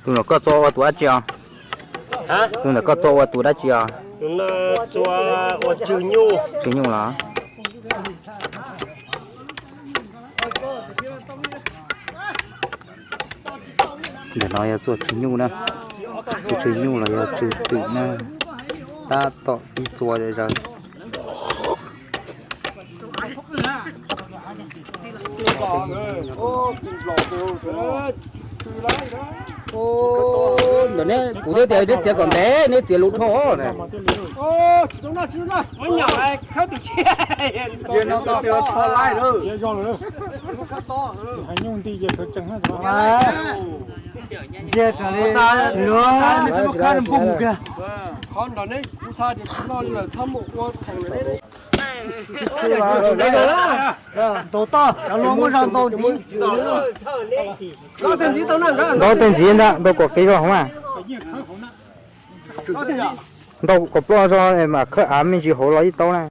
Tus ntawm koj txua ua tus dab tsi os? Tus ntawm koj txua ua tus dab tsi os? Tsw nyuj los? Ntawm no yog txua tsw nyuj na. Txua tsw nyuj los yog tsw twm na. Tab tom pib txua zom zaws. Ntawm neb kuv thiaj tias neb txiav kom ntev, neb txiav lus dhau na. Ntaus tej ntxiv ntag, ntaus kom qis zog hauv mas. Ntaus kom ploj zog mas khawb av me ntsis hauv los ib taub na.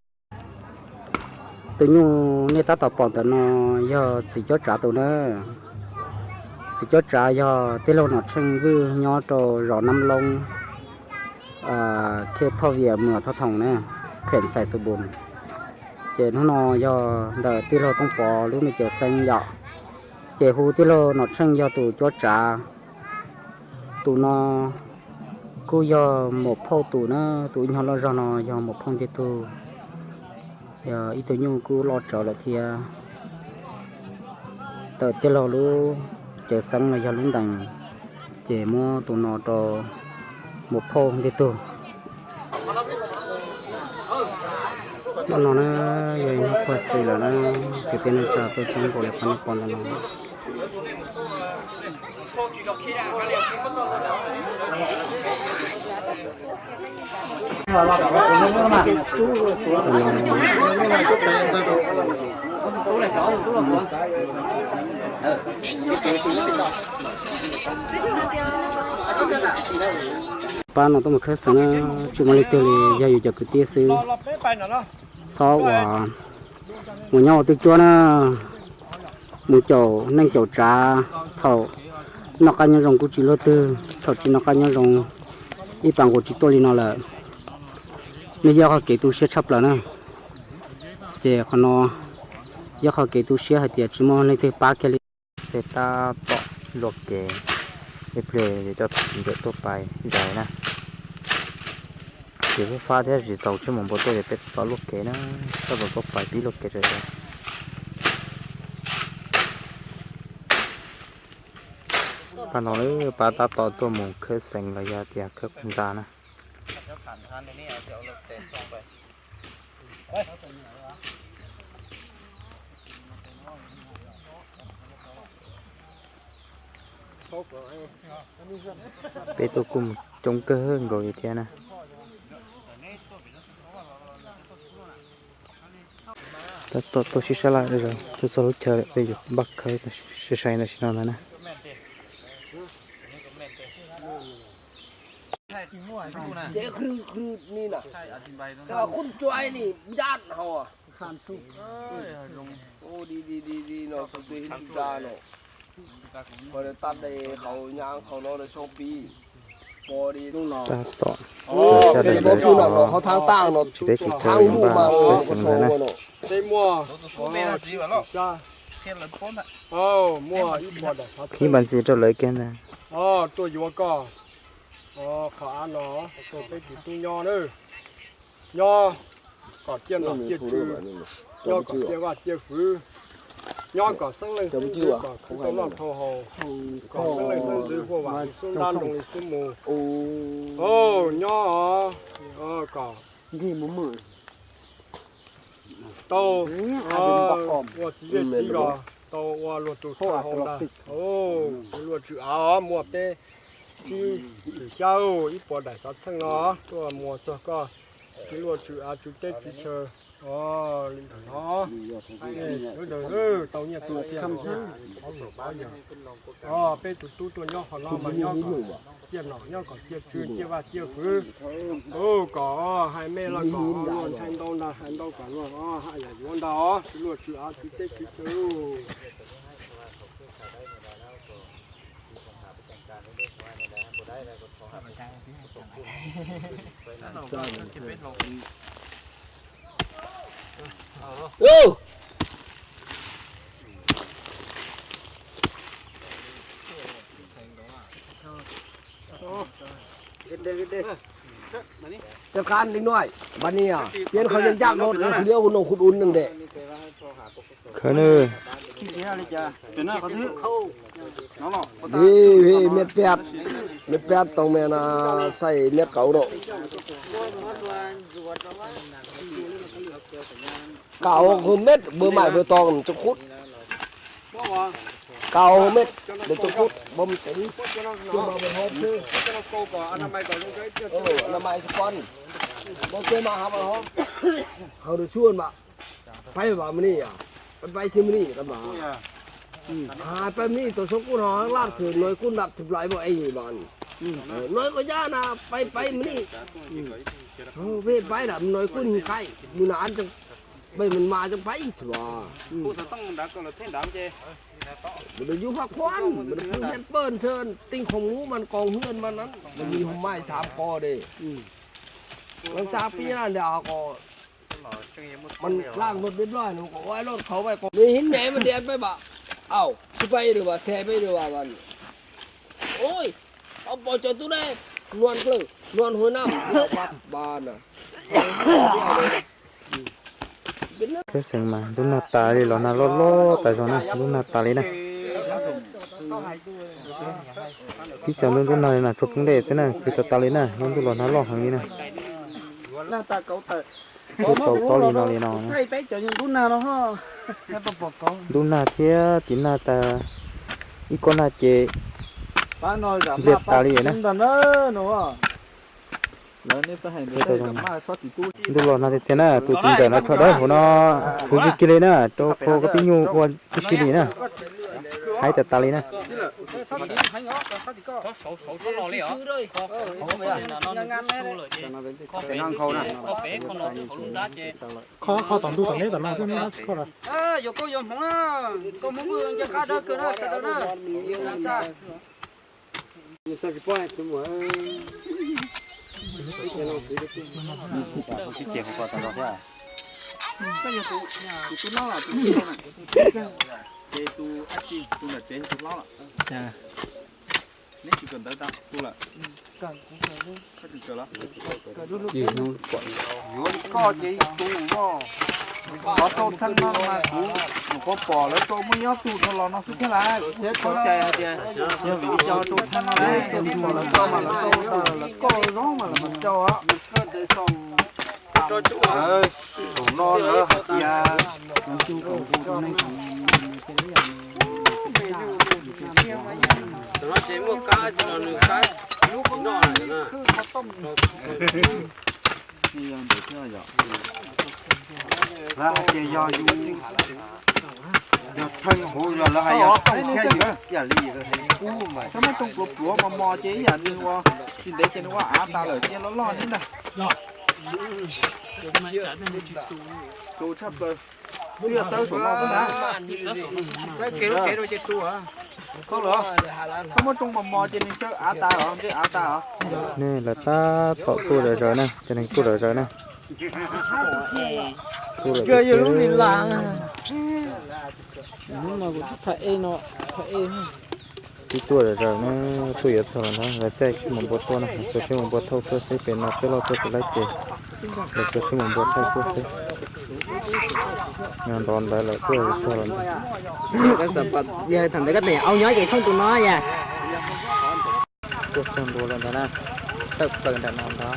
Tus nyuj nej tab tom pom ntawm no yog txiv cuab tsav tus na. Txiv cuab tsav yog tij laug Nom Tsheej Vwj nyob rau zos Nab Loob, khej Thoj Viam, muas Thoj Thoom na, khej Xais Xus Npus. Ces hnub no yog ntawm tij laug Tooj Pov lub me cawv xeeb yom. Ces hu tij laug Nom Tsheej yog tus cuab tsav. Tus no kuj yog muam phauj tus na, tus ib nyuag loj zog no yog muam phauj ntiag tug. Yog ib tug nyuj kuj loj tsawv lawm thiab. Tawm tij laug lub cawv xeeb los yog lub ntees, ces muab tus no rau muam phauj ntiag tug. Hnub no na, yog ib hnub qhuav txi lawm na, kwv tij neej tsa tuaj coob npaum li qhov nej pom ntawm no. Pab no tuaj mus khawb xeem na, tsis muaj leej twg li, yog yus cov kwv tij xwb. Txhob uas mus nyob ua twj cuab na, mus caum neej caum tsav, thaum noj qab nyob zoo kuj tsis luaj twg, thaum tsis noj qab nyob zoo ib pas nqus tsis tuaj li no lawm. Nej yog qhov kev tu siab tshaj plaws na. Ces qhov no yog qhov kev tu siab hais tias tsis muaj leej twg pab kiag li. Tej tab tom luaj kev, ib pliag yuav coj txiv nkawm tuaj pais zais na. Ces fab fab thiab tsis tau tsheej mus npua tuaj ces peb tab tom luaj kev na, tab tom tuaj pais pib luaj kev tsaws zais. Pab no lawm, pab tab tom tuaj mus khawb xees los yog tias khawb qub nta na. Peb tuaj kuj mus coob kawg nkaus li thiab na. Tab tom tuaj sib sab laj, tuaj txog lub chaw lawm peb yuav npaj khawb sai sai tam sim no ntag na. Tab tom, tab tom, tsis peb tsis tau yuav npaj khawb xees ntag na. Khib npas ntxiv rau lawv kiag ntag. Tuaj yuav koj qhov av no rau peb tus tub nyob na. Nyob kom ciaj nom ciaj tswv, nyob kom ciaj vaj ciaj fwv, nyob kom xeeb leej xeeb ntxwv kom khwv tau noj tau haus, kom xeeb leej xeeb ntxwv huaj vam li xub ntab, nroo li xub mus. Nyob kom tau ua txiv zej txiv zos, tau ua luag tus tau hau ntag. Luag tswv av muaj peb tsib tswm xyab ib puas daim xav txheej no tuaj muag txog koj, txiv luag tswv av tswv teb tswv chaw. Li ntawm no sawv daws tau nyiaj tau txiag, peb tus tub tuaj nyob qhov no mas nyob kom ciaj nom, nyob kom ciaj tswv, ciaj vaj ciaj fwv. Kom hais mej los kom luag ntshai ntau ntag, hais ntau kom luag haj yam yuav ntag os, txiv luag tswv av tswv teb tswv chaw. Cov kab nti nuaj, npa ni, piab qhov yeej yaj no, liab hu noo khu dun neeg de. Khawv nawb. Mej pab, mej pab tau mej na, xais mej kauv no. Kauv hwv mej, npawg maim npawg tog tsob kub. Kauv hwv mej, tsob kub, npawg maim tsev. Npawg maim xab pon, npawg maim hab, hauv dua suab mas. Peb vam mni, peb peb xib mni, peb mam, peb mni tau tsob kub no laj tshwm, noj kub nrab tshwm plai mas ej vam. Noj kub yaj na, peb peb mni. Peb peb lam noj kub qaib, mus na peb mas mas tsob peb xwb as. Mas nws yug faj khuam, mas nws pw thiab pawg ntshe tij khoom ub mas koom hwj mas na, mas yug mais xav ko de. Mas tsa pib na ntag ko. Mas laj luaj dib loj nws kom ua luaj khau peb ko, nws hib nev mas tias peb vam, au, tsis peb dua vam, xe peb dua vam. Ua, au pom cov tub ne, nuan plawg, nuan huv naj, pab na. Peb xeem mas ntuj nag tas li los nag loj loj tas zog na, ntuj nag tas li na. Tib co ntuj ntuj nag li na, tshua poob dej xwb na, tsis tas tas li na, lub ntuj los nag loj heev li na. Tsis tau tob li no li no. Ntuj nag thiab tiv nag tas, ib kob nag ces npliag tas li na. Ntuj los nag tiag tiag na, tus txiv ntxawm no tsho dawb huv no, huv kiag kiag li na, rau qhov koj pib nyuj ua tib si li na. Haib tas tas li na. Kho, kho tom ntug tom neb tom no xwb, neb tsis kho lawm. Yuav koj yuav hmoov na, koj hmoov nce qab dawb kawg na, sawv daws na. Yuav koj ces ib tug no, qhov rau theej no mas kuv nyuam qhuav pom lawv rau muaj ib ob tug rau los no xwb thiab lauj, thiab txhob cai hais tias yog vim li cas rau theej no lauj, kuv pom lawv rau mas lawv rau, lawv koj zoo mas lawv mas rau os. Zaum no lawv hais tias lawv hais tias yog yus, yog theej hauv yog lawv hais yog theej thiab yus ib yam li. Txhob muab tsoo pluav pluav mos mos ces ib yam nws ua tsis ntev ces nws ua av tas lawm ces loj loj li ntag. Tus tshaj plaws twb yog tawb saum no xwb na. Txhob muab tsoo mos mos ces nws tsawv av tas os, ntsej av tas os. Lawv tab tom tuaj zom zaws na, cov neeg tuaj zom zaws na. Tuaj lawm tiag. Twb tuaj zom zaws na, tuaj yuav txog lawm ntag, lawv caij sib mus npua tuaj na, lawv txawm sib mus npua thauj tuaj xwb, pem no coj loj tuaj tsis laib ces lawv txawm sib mus npua thauj tuaj xwb. Nyob nrov ntawd lawm tuaj yuav txog lawm ntag. Yog tham ntawd koj teem au nyob ces thooj tus no yom. Tuaj txog ntua lawm ntag na, tawm plaws nram no ntag.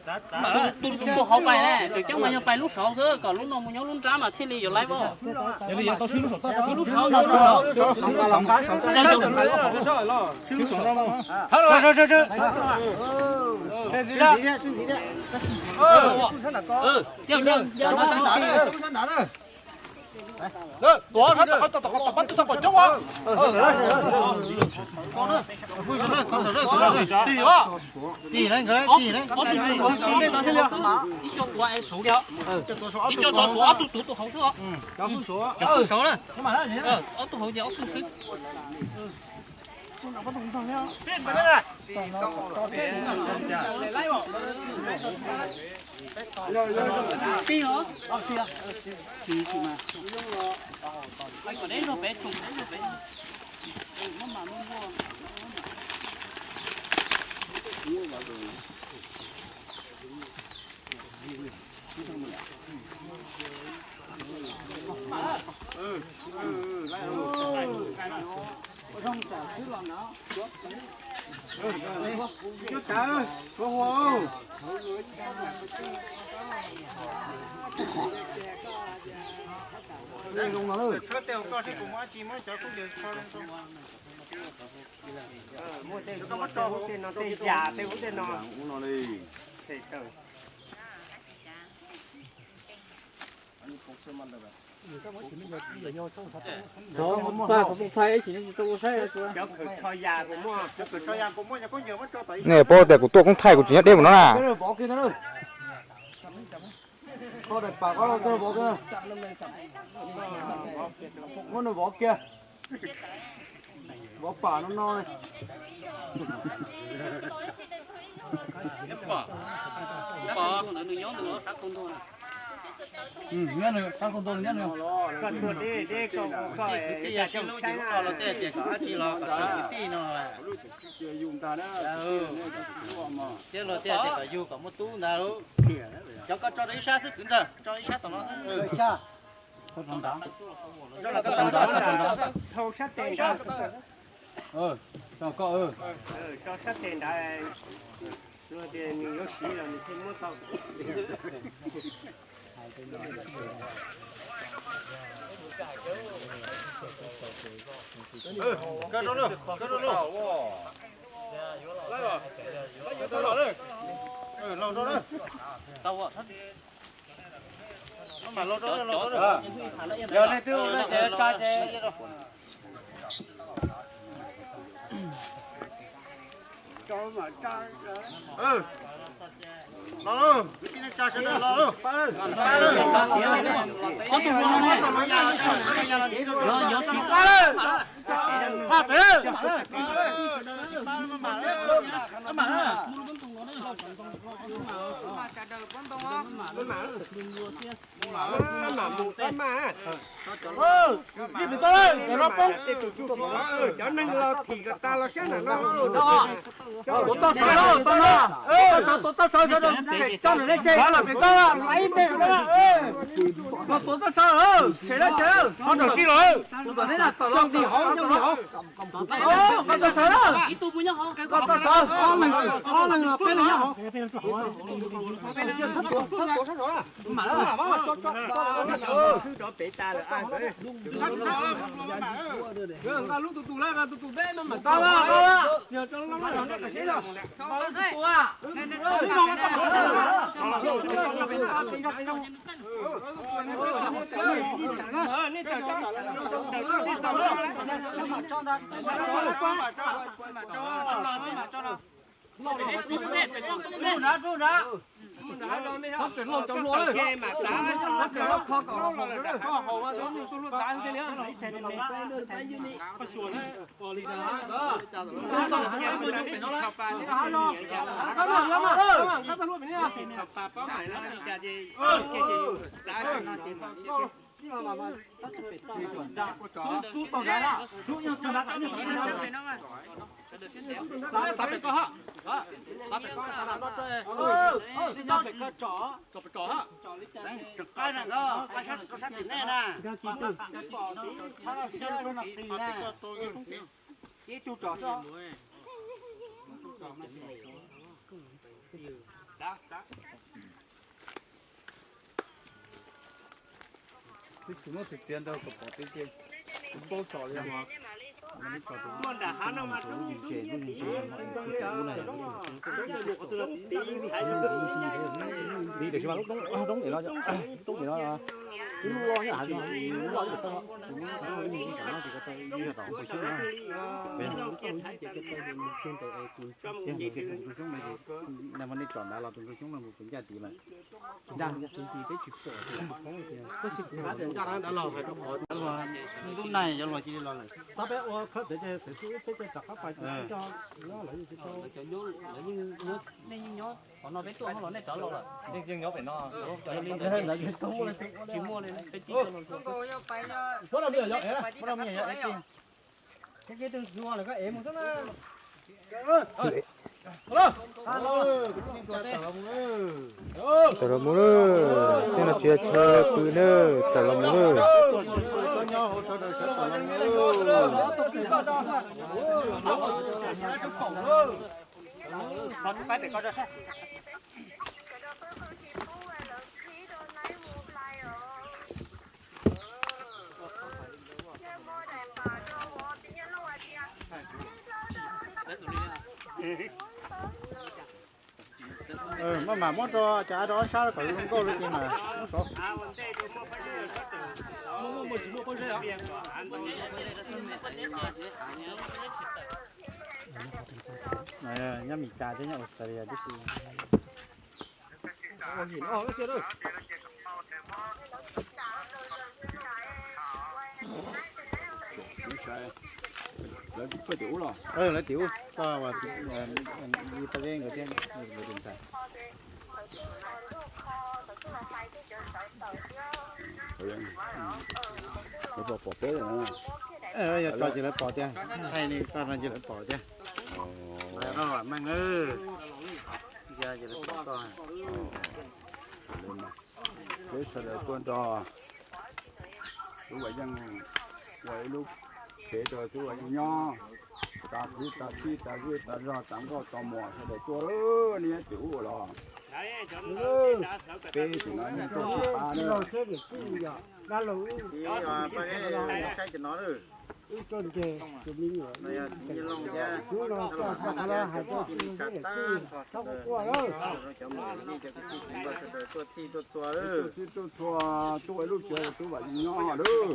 Tus tus hauv pais ne, tseem ceeb mas yog pais lub saud xwb, kom lub no mus nyob lub nrab mas thiaj li yuav laib voj. Lub saud, tuav, tom qab tuaj tau kom coob os. Tig os. Tig, ib co tuav es suav li os. Ib co tuav suav ob tug tuav tus hauv xwb os. Cov hwj suav na. Ob tug hauv ces ob tug xwb. Nej paub tias kuv tuaj koob thaij kuv tsis nyob deb mus no na. Muab nws vov kiag. Vov pam no no. Kwv tij sib hlub ces hnub no los tej tias kom dab tsi los kom tau kwv tij no. Thiab luag tej tias kom yug kom muaj tub ntag lauj. Cov koj tso rau ib sab xwb kwv ntxawg, tso ib sab tom no xwb. Tso sab tes nrad. Tso sab tes nrad. Luag tias nws yuav siv los nws thiaj muab tau. Yog leej twg ua no ces tsa ces. Los lauj, kwv tij neej tsa sawv daws los lauj. Cov neeg los thim kom tas los siab nram no. Tuav toj sawv, toj no. Tuav toj sawv, sawv daws tshem tso nram lej tseg. Los pem toj, los ib teg. Los tuav toj sawv, tshem lawm tshem. Ho nram tsi los. Coj nti hauv, coj nti hauv. Koj toj sawv na. Koj toj sawv, ob leeg, ob leeg los peb leeg nyob hauv. Txav pem koj ha. Txav pem koj, txav pem koj. Tsom pem tsom ha. Tsom pem tsom ha. Tsom pem tsom ha. Tsom pem tsom ha. Ib tug tsom xwb. Twb tsis muaj tus txiav ntawd kom pom tiag tiag, kuv paub txog li os. Li tiam sis mas lub roob, roob tim no, roob tim no, lub loj nyob hav zoov, lub loj ib yam tau, tsis muaj lub loj ib yam tau, ib yam tau tus xyoob na. Tus xyoob no ces, nej tsom nrad los tus xyoob no mus ncaj tid mas. Ntub nai yuav luag cia li los lawm. Tab peb ua khawb txawv ces xwm xwm peb cov rov qab pais tus xyoob coj nyob lawm. Nej yeej nyob qhov no peb tuaj los nej rov los lawm. Yeej nyob pem no. Yog li ntawd tsis muaj li, peb tib tuaj los. Muab rau me nyuam yog ev, muab rau me nyuam yog ev. Koj ev mus xwb na. Tawm los mus lawm, tej no tsis yog chaw pw na, tawm los mus lawm. Maj mam muab rau cov av rau ob sab kom zoo nkauj li tiag mas. Nyob Meskas thiab nyob Australia tib si. Lawv tim ub los, lawv tim ub, koj, Paj Zeb nkawd thiab nkawd tus ntxhais. Lawv pom peb lawm. Yog tso ces lawv pom tiag, thaij li koj no ces lawv pom tiag. Meej, ya ces lawv pom koj. Peb sawv daws tuaj nrog Tub Vam Yeej ua ib lub tsev rau Tub Vam Yeej nyob, tas kwv tas tij tas zej tas zog tas nkauj tas muam sawv daws tuaj, nej nyob tim ub los. Peb tim no yeej tuaj tsis pab na. Txiv, Paj Zeb, saib tim no. Txiv Looj thiab, Tij Li Kas tag nrho sawv daws, cov muam nej cov kwv tij Hmoob Nplog sawv daws tuaj txhij tuaj txhua, tuaj txhij tuaj txhua tuaj ua ib lub tsev rau Tub Vam Yeej nyob lawm.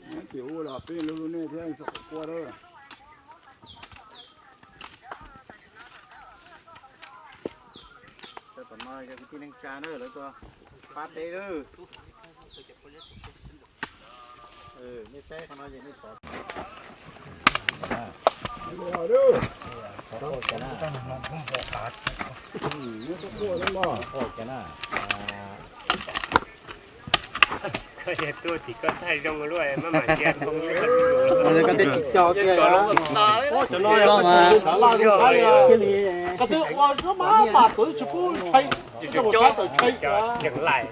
Nyob tim ub los peb lub lub nej thiab txhob quaj lawm. Cov tom no yog kwv tij neej tsa na, lawv tuaj pab peb lawm. Nej saib qhov no es nej pom. Koj yog tuaj tim koj thaij zoo luaj, maj mam cia koj tsis co kiag. Cov no yog koj tsis laj zoo thiab li. Koj twb ua zoo mas mas tuav tsis pub ntshai, tsis ua sab tawm ntshai.